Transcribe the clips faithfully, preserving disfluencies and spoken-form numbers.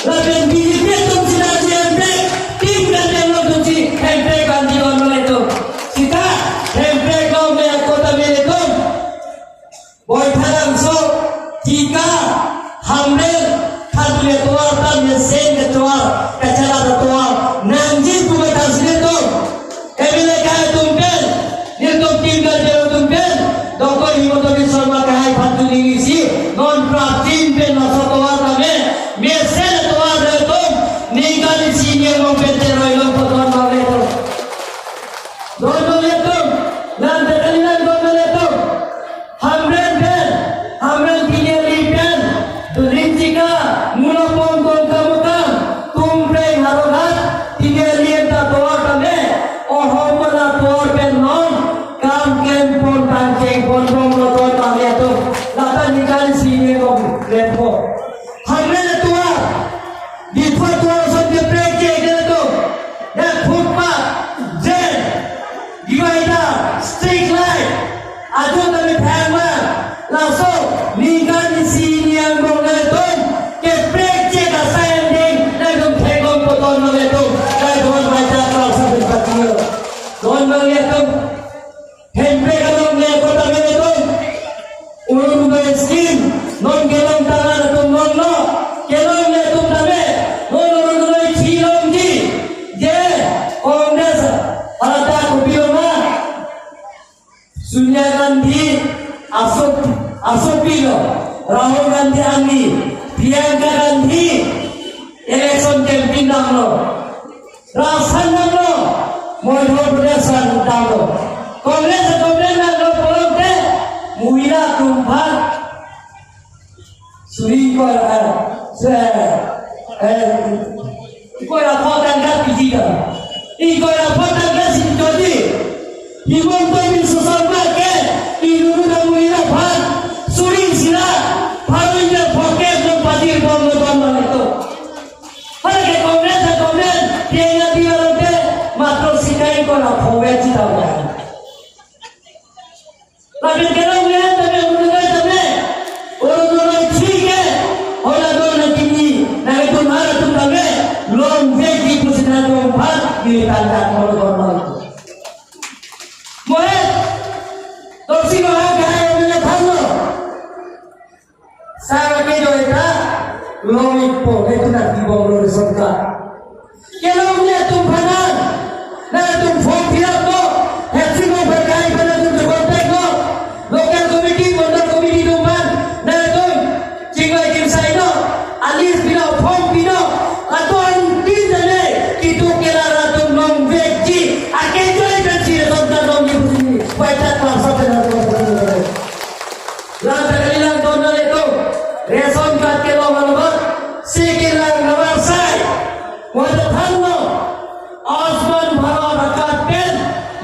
Lapen B J P atum sita si hemprek, tim kan denglo atum si hemprek bang di on lo atum. Sita hemprek lo me ako tame atum. Boithalangso, Tika, Hamren, Khatuli atovar ta mesen ketovar, kachelar atovar nangji pu kathasi atum. M L A kahai atum pen, nelitum tim kardom atum pen, Doctor Himanta Biswa Sarma kahai aphan chiningri si, non prapjin pen laso atovar tame, mesen atovar atum, ningkan isi niam pen cheroi long poton male atum. Don male atum, nang tekali nang don male atum. Hamren pen, Hamren Tiniali pen, Dulinchika, Mulapong Dongkamukam, Tumpreng Howraghat, Tiniali anta atovar tame, ohom mala atovar pen non, kam klem pon tangcheng pon bom lo don male atum, lata ningkan isi niam bom klem pon. Hamren atovar, Diphu atovar ason ke prek je ke atum, ya footpath, drain, divider, street light, ajo tame thang ma, laso ningkan isi niam bom le atum, ke prek je ka sign ding, nangtum thek bom poton male atum, nangtum baca klausa berpatio. Don male atum, hemprek along le kota mele atum. Orunodoi scheme, non kelong tangka atum non lo, kelong le atum tame, non Orunodoi chilongji, je, Congress, hala ta kopilo ma. Sonia Gandhi, asok, asok pilo, Rahul Gandhi ani, Priyanka Gandhi, election campaign damlo. Rajasthan damlo, Madhya Pradesh damlo. Congress, Congress damlo pulote, Mohila atum aphan suri ingkoi, eh, se, eh, ingkoi ra pho tangka piji ka. Ingkoi ra pho tangka si jodi Himanta Biswa Sarma ke inut atum Mohila aphan suri isi ra pharo ingkoi ra pho ke lo pajir bom lo don male atum. Hala ke Congress, Congress, Priyanka Gandhi alote matro sika ingkoi ra pho vet chita udah. Lapen kelong le tame, Orunodoi tame, Orunodoi chike, hala don na kini, na itu nara atum tame, longvekji pusi nangtum aphan, di tanda kono kono. Mohet, toksi no ha kahai amena thanlo. Sar ke joita, long ikpo, netu na dibom lo ration card. Kelong le atum aphan, nangtum form fill up lo, hepsi mo berkai aphan nangtum contact lo, local committee, mandal committee atum aphan, nangtum chingvai chingsai lo, a list pilo, form pilo, atum tin tane, kitu kelar atum longvekji, ake joi pensi ration card longji pusi, baita klausa pen atum. Lang ta kalilang don male atum, ration card kelong along, si kelang navar sai. Wada thanlo, Ayushman Bharat card pen,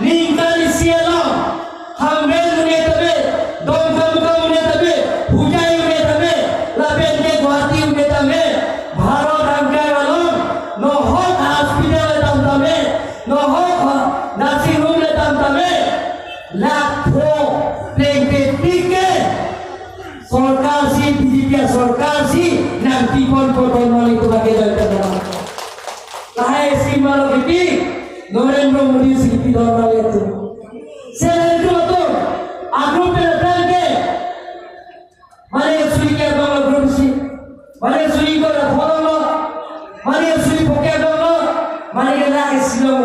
ningkan isi along, Hamren un-e tame, Dongkamukam un-e tame, Hojai un-e tame, lapen ke Guwahati un-e tame, Bharat Hangkang along, nohok hospital le dam tame, nohok nursing home le dam tame, lakh pho plengpepik ke sorkar si, B J P sorkar si nangpipon poton male atum ake joi pen. Lahai scheme alo kipi, Narendra Modi si kipi don male atum. Seleng atum atum, agrup pen aphrang ke, mane suri ke abang lo group si, mane suri ko da pho lo, mane suri pho ke abang lo, mane ke lahai si lo.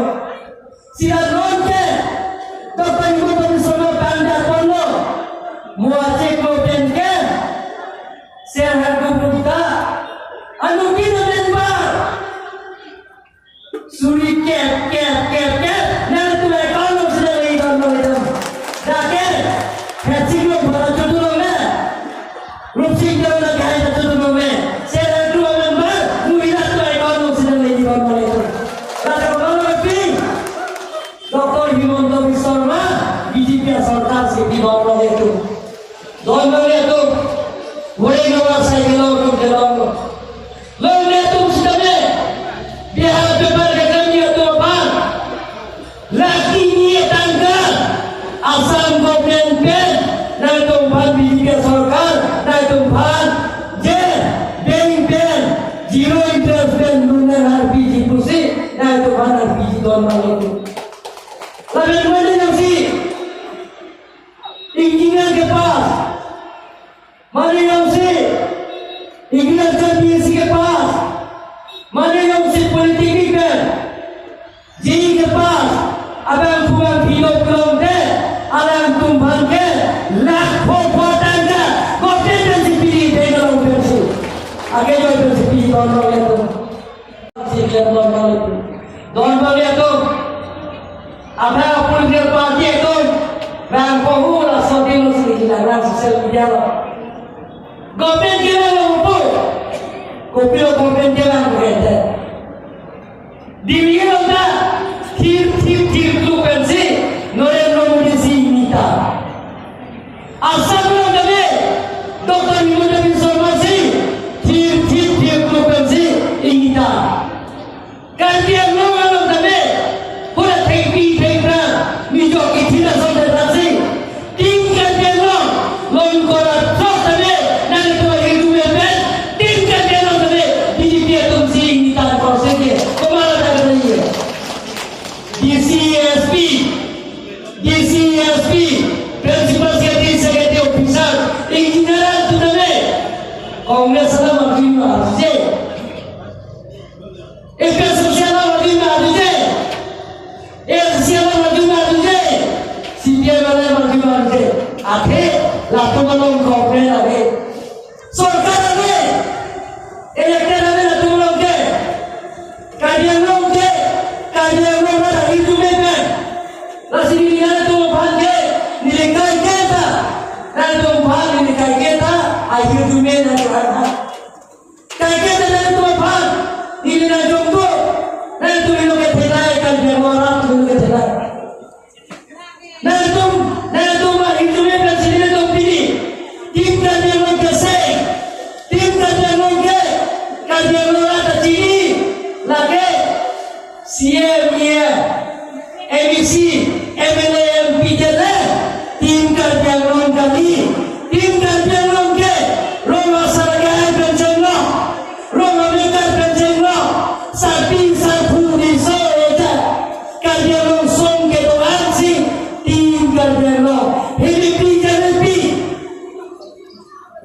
Sila non ke, Doctor Himanta Biswa Sarma pangdak ponlo, mo achek lo pen ke, self help group ta, anu kina member. Suri kep, kep, kep, kep, nangtum account along sila le don lo le don. Dak ke, hepsi lo bhara chutu lo me. Rupsing lo na kahai chutu lo me. Self help group Zero interest pen loan arpiji pusi, nangtum aphan arpiji don abang atum. Lapen mane jongsi engineer kepass, mane jongsi agriculture B S C kepass, mane jongsi polytechnic pen J E E kepass, abang phu abang phi lo pulote, alangtum aphan ke lakh pho pho tangka government pensi pidun, dei, along pensi. Ake joi pensi pidun abang atum. Si pidun abang atum. Don abang atum. Abang political party atum. Bang pohu la sodin lo si kilang lang social media lo. Government kelang lo pu. Kopilo government kelang pu kete. Delhi along ta thir thir thir klu pensi Narendra Modi ji ingni tang. Assam along tame Doctor Himanta Biswa Sarma ji thir thir thir klu pensi ingni tang. Karbi Anglong along tame pura thengpi thengphrang, mijok kethila sonte thaksi. Team Karbi Anglong, longkor athok tame, nangtum ahirjume pen, Team Karbi Anglong tame, B J P atum si ingni tang kosek ke, komat ta kata ye. D C, S P, D C, S P, Principal Secretary, Secretary Officer, Engineer atum tame, Congress alam atum ma je. A P H L C alam atum ma je. A L C alam atum ma je. C P I M alam atum ma je. Athe, latum along government ave. Sorkar ave. Elected ave latum along ke. Karbi Anglong ke. Karbi Anglong rat ahirjume pen. Lasi neli nangtum aphan ke, neli kaiketa. Nangtum aphan neli kaiketa, ahirjume nangtum aphan. Kaiketa nangtum aphan, neli nangjongpo, nangtum helo kethelai, Karbi Anglong arat helo kethelai. Nangtum, nangtum ahirjume pensi nelitum pini. Team Karbi Anglong ke sei, Team Karbi Anglong ke, Karbi Anglong arat ta chini, lake C M, E M, M A C, M L A, M P ke le, Team Karbi Anglong kali, Team Karbi Anglong ke, rong asar ke ai pen chenglo, rong amekar pen chenglo, sarpi sarpo riso ejat, Karbi Anglong song kedo-an si, Team Karbi Anglong, helepi jalepi.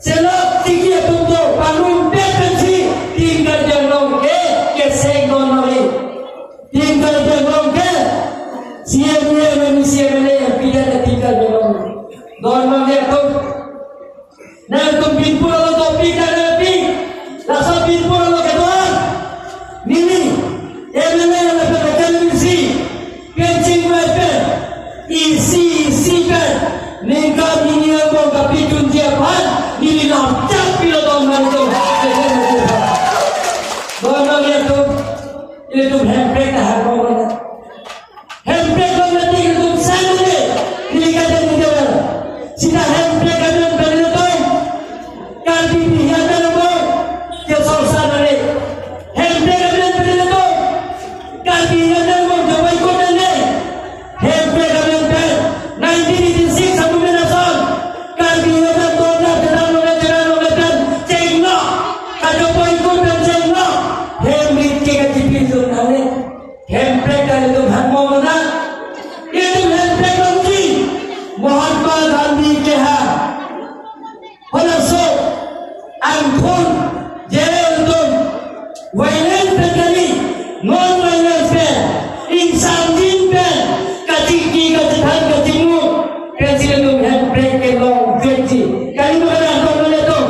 Selok tiki atum do, pangrum pet pensi, Team Karbi Anglong ke, kesek don mari. Team Karbi Anglong ke, C M, E M, M A C, M L A, M P dan Team Karbi Anglong. Don mari atum. Nangtum binpur alo topi dan api. Laso binpur alo kedo-an. Neli, M L A lapen K M C. Penching pen, isi isi pen, ningkan hini angbong kapidunji aphan, neli lam chak pilo don mari atum. Don mari atum, ilitum hemprek ta hako mana. Hemprek don mati ilitum sanule, neli kata ningkan. Sita hemprek kata pen ilitum. Karbi Anglong, Karbi Anglong, ke sorsa nale. Hemprek Anglong pen ilitum. Karbi Anglong, Jawa ikut nale. Hemprek Anglong pen, nineteen eighty-six amen ason, Karbi Anglong, Tonga, Telang, Longle, Chera, Longle pen, chenglo. Kajopo ikut pen chenglo. Hemprek ke kachipi jun nale. Hemprek kali tum hangmo mana? Itum hemprek longji. Mahatma Gandhi keha. Halaso angthun jail atum violence pen kali, non violence pen, ingsamjin pen, kachingki kachethan kachingmu, President atum hemprek kelong jokji. Kali ma kali angthun mane atum.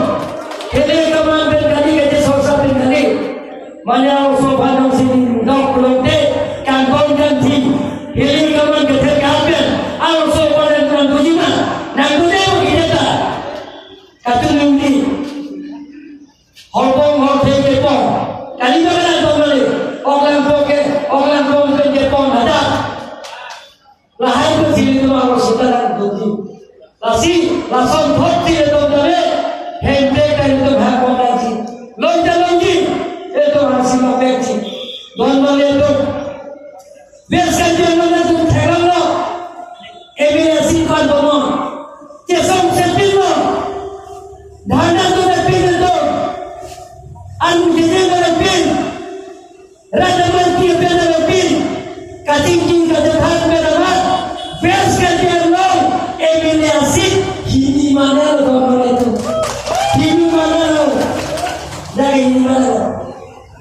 Hile kaman pen kali, kache sorsa pen kali. Mane aso aphan nangsi nok pulote, kangton kangthi, hili kaman kethe kapen, aso aphan nangtuji ma, nangtuji ma kita ta. Katu nungdi, holpong holthek kepon, kali ma kali angthun mane, ok langpong ke, ok langpong ke kepon ada. Lahai pensi ilitum arlo sita nangtuji. Lasi, lason thot si ilitum tame, hemprek ta ilitum hangkong nangji. Longja longji, ilitum hangsi mapekji. Don mane ilitum. Bias kan dia mana ilitum theklonglo. M L A si pan bonon. Chesong sepin lo. Dhana tu nepin ilitum. Anu jeje mana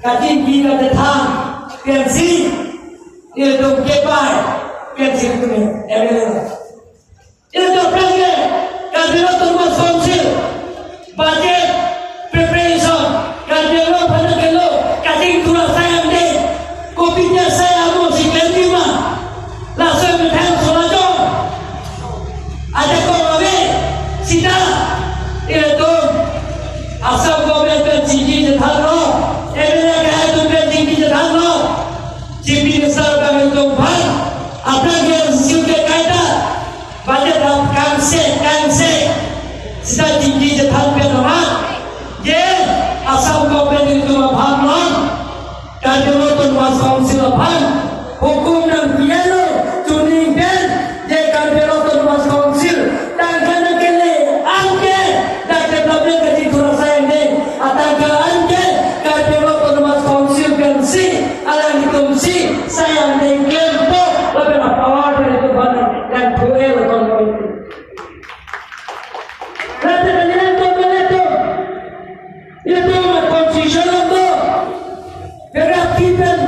Kachingki kachethan pensi ilitum kepai pensi ilitum M L A. Ilitum aphrang ke Karbi Anglong Autonomous Council budget preparation, Karbi Anglong aphan kelo kachingthur asai angdeng, kopi asai amo si klem nima. Laso methang solajong. Ajakong ave, sita ilitum Assam government pen chingki chethanlo, M L A kahai atum pen chingki chethanlo, Chief Minister pen ilitum aphan, aphrang ke sirke kaita, budget ap kangse, kangse, sita chingki chethan pen amat, je Assam government ilitum aphan non, Karbi Anglong Autonomous Council aphan hukum nangpilo, chuning pen, je Karbi Anglong Autonomous Council tangka nangkele anke dak development kachingthur asai angdeng, atangka anke Karbi Anglong Autonomous Council pensi alanglitum si sai angdeng klempo, lapen apower pen ilitum aphan nangthu-el kon. Lapen kalian to meletum. Ilitum constitution along do. Paragraph three pen,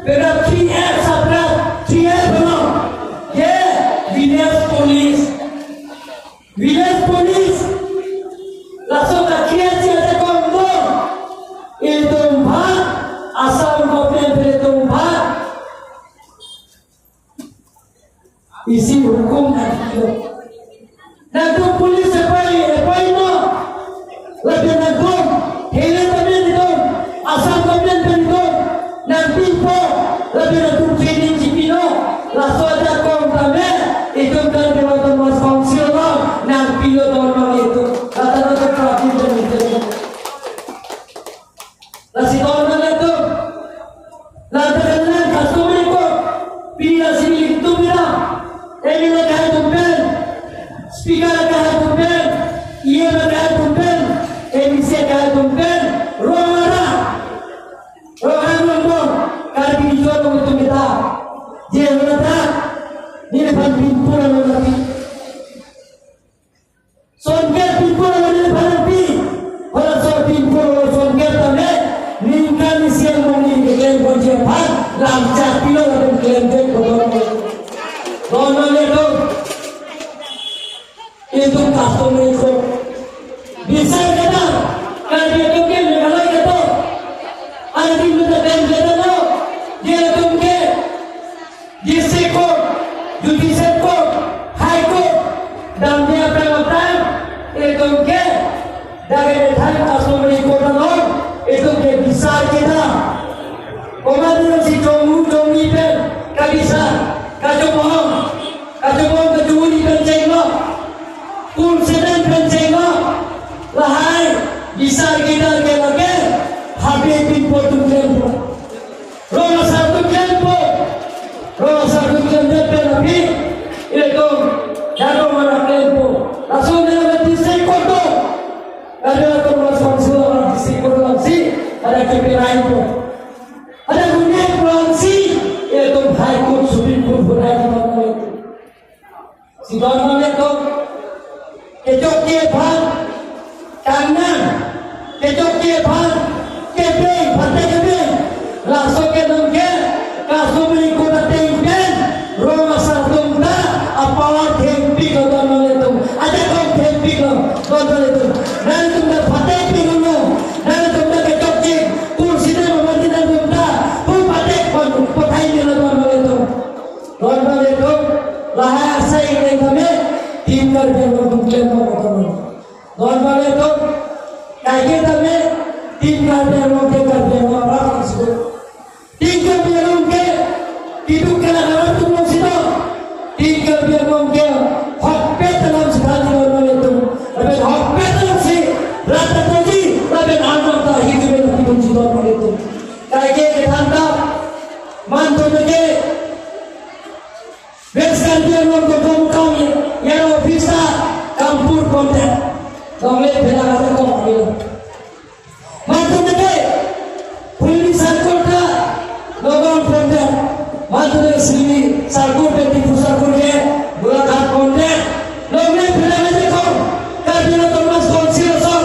paragraph three F, sub-paragraph three F along, ye village police. Village police. Laso ka-create si ajakong do. Ilitum aphan, Assam government pen ilitum aphan isi hukum nangpilo. Nangtum police appoint, appoint lo. Lapen nangtum, hele tame ilitum, Assam government pen ilitum nangpipo. Lapen nangtum training chipilo. Laso ajakong tame, itum kan Karbi Anglong Autonomous Council lo nangpilo don-an ilitum. Kata nangtum traffic dan ilitum. Lasi don-an ilitum, lantaran lang customary court, pini lasi ilitum bilang, M L A kahai atum pen, speaker kahai atum pen, E M kahai atum pen, M C kahai atum pen, rong ara, rong ara rong don, Karbi Riso atum kita, je rong ara, neliphan pinpur along nangpi. Sonker pinpur along neliphan nangpi. Halaso pinpur along sonker tame ningkan isi along neli keklem ponji aphan lam chapilo lapen klem dek kotor. Don-an ilitum. Itum customary court. Bisar kedam. Karbi atum ke Meghalaya kedo. Adi muda dem kedam lo. Dia atum ke District Court, Judicial Court, High Court, damde aphrang aphrang, itum ke, dak ke methang customary court along, itum ke bisar kedam. Komat ilo si chonghu chongni pen, kabisar, kachobong, kachobong kachuri pen chenglo, kul seden pen chenglo, lahai, bisar kedam ke lake, habe pinpur atum klempo. Rong asar atum klempo. Rong asar atum klemdet pen aphi, ilitum jaro mana klempo. Langsung dengan district court do. Ada atum langsung si district court langsung si ada kepirai po. Ada dunia langsung si ilitum High Court, Supreme Court pun ada di mana itu. Si don-an ilitum, kechokche aphan, kangnang, kechokche aphan, kebeng, phatek kebeng, laso ke nonke, customary court ateng pen, rong asar atum ta, apower thengpiklo don-an ilitum, ajakong thengpiklo don-an ilitum, nangtum ta phatekpik uno, nangtum ta kechokche, kursi de mamati nangtum ta, pu phatek pon, pothai nilo don-an ilitum. Don-an ilitum, lahai asai ingdeng tame, Team Karbi Anglong atum klempo kotor. Don-an ilitum, kaike tame, Team Karbi Anglong ke Karbi Anglong arat si do. Team Karbi Anglong ke, kiduk kelak arat atum si do. Team Karbi Anglong ke, hokpet alam si thani don-an ilitum. Lapen hokpet alam si, rata taji, lapen anak ta hidup ilitum si don-an ilitum. Kaike kethan ta, mantu ke, West Karbi Anglong ke Domkam ya office ta kampur pondet. Longle phela kata kok ambil. Mantu ke Phuloni circle ta Nagaon pondet. Mantu ke Silli circle ke Diphu circle ke Golaghat pondet. Longle phela kata kok. Karbi Anglong Autonomous Council asor.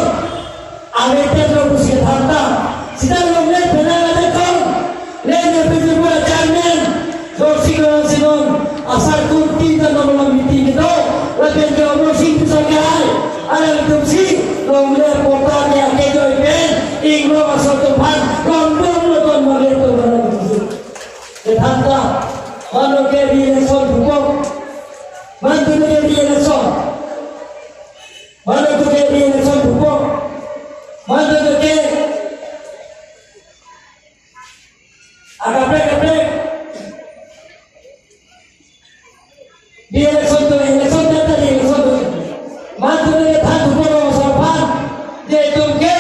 Ave pen lo pusi than ta. Sita longle phela kata Congress patta ke akejoi pen inglong aso atum aphan rongdong lo don male to male. Kethantha, mano ke re-election pupo. Mano ke re-election. Mano ke re-election pupo. Mano ke akaprek kaprek. Re-election to, election to, re-election to. Mantri than pupo sarpan. Je itum ke.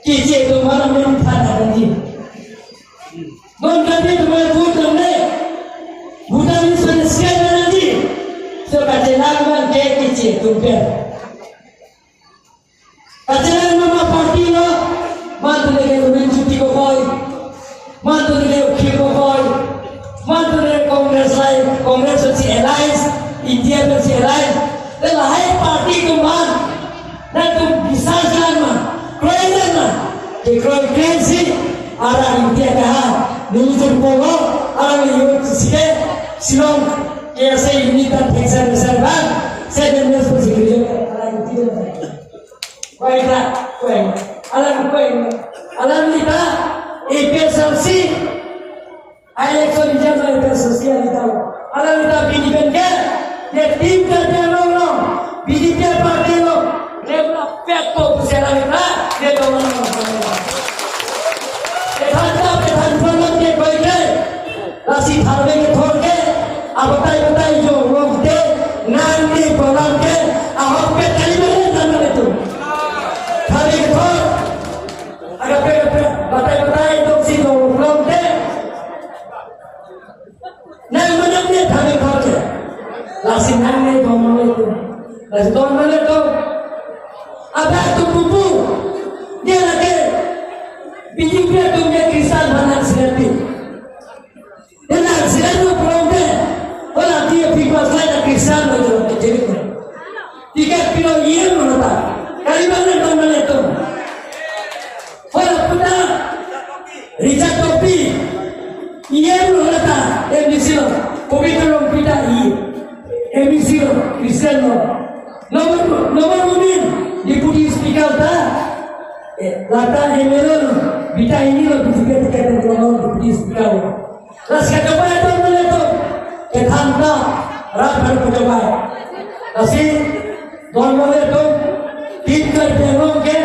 Kisi itum mana main than akan di. Non kami tumai vote ne. Bhutan ni solution akan di. So kachelang man ke kisi itum ke. Kachelang mama party lo, mantri ke Luhun Chuti Gogoi, mantri ke Ukhil Gogoi, mantri ke Congress lai, Congress si alliance, India si alliance, de lahai party atum aphan, na itum bisas lang ma, kroi lang ma, ke kroi kroi si, arang India kaha, nujur polo, arang yur sike, Shillong, ke ase unit dan thekser thekser bang, seven years pasi kerja, arang India. Kwai ta, kwai. Alam kwai. Alam ni ta, A P H L C. Election jam A P H L C alita. Alam ni ta B J P ke. Ye team ke dia long long. B J P party long. Ye pura pek ko pusi alam ni ta. Ye dong long long. Ye than ta, ye than ta long ye koi ke. Lasi tharve kethor ke, abatai batai jo longte, nang ni palang ke, ahok pe kali mele nang mele tu. Tharve kethor, aga pe pe, batai batai jo si jo longte, nang mele nang ni tharve kethor ke. Lasi nang ni don mele tu. Lasi don mele tu. Abang tu pupu, dia lagi, B J P atum ke Kristan bana silapi. Ena accident lo pulote, hala dia people selain Kristan lo jero kejeri ko. Ticket pilo E M lo ta. Kali mana dong mana tu. Hala puta Richard Tokbi E M lo hala ta, M D C lo. Pabitra Rongpi ta E M, M D C lo, Kristan lo. Nomor, nomor unin Deputy Speaker ta. Eh, lata M L A lo, bita ini lo, B J P ticket lo, Deputy Speaker lo. Lasi kachobei atum mele tu, kethantha, rat baru kachobei. Lasi, don mele tu, team Karbi Anglong ke,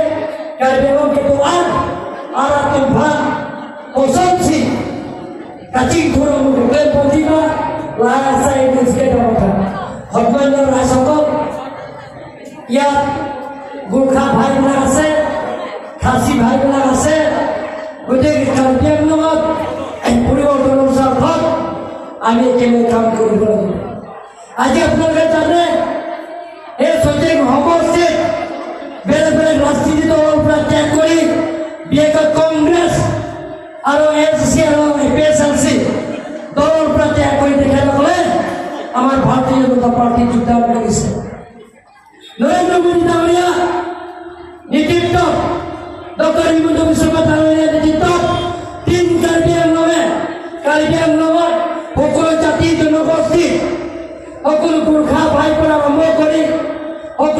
Karbi Anglong ke doan, arat atum aphan, kosonsi, kachingthur amu klem ponji ma, lahai asai news ke dapat. Hotman lo rasokok, ইয়াত গোৰ্খা ভাইবিলাক আছে, খাচী ভাইবিলাক আছে। গতিকে কাৰ্বি আংলঙত পরিবর্তন অনাৰ স্বাৰ্থত আমি একেলগে কাম কৰিব লাগিব। আজি আপোনালোকে জানে, এই ছয়ত্ৰিশ সমষ্টিত বেলেগ বেলেগ ৰাজনীতি দলৰ পৰা ত্যাগ কৰি বিশেষকৈ কংগ্ৰেছ আৰু এ জি চি আৰু এ পি এইচ এল চি দলৰ পৰা ত্যাগ কৰি তেখেতসকলে আমাৰ ভাৰতীয় জনতা পাৰ্টিত যোগদান কৰিছে। নৰেন্দ্ৰ মোদী ডাঙৰীয়া নেতৃত্বত, ডক্টৰ হিমন্ত বিশ্ব শৰ্মা ডাঙৰীয়া নেতৃত্বত টিম কাৰ্বি আংলঙে কাৰ্বি আংলঙত সকলো জাতি জনগোষ্ঠী, সকলো গোৰ্খা ভাইৰ পৰা আৰম্ভ কৰি সকলো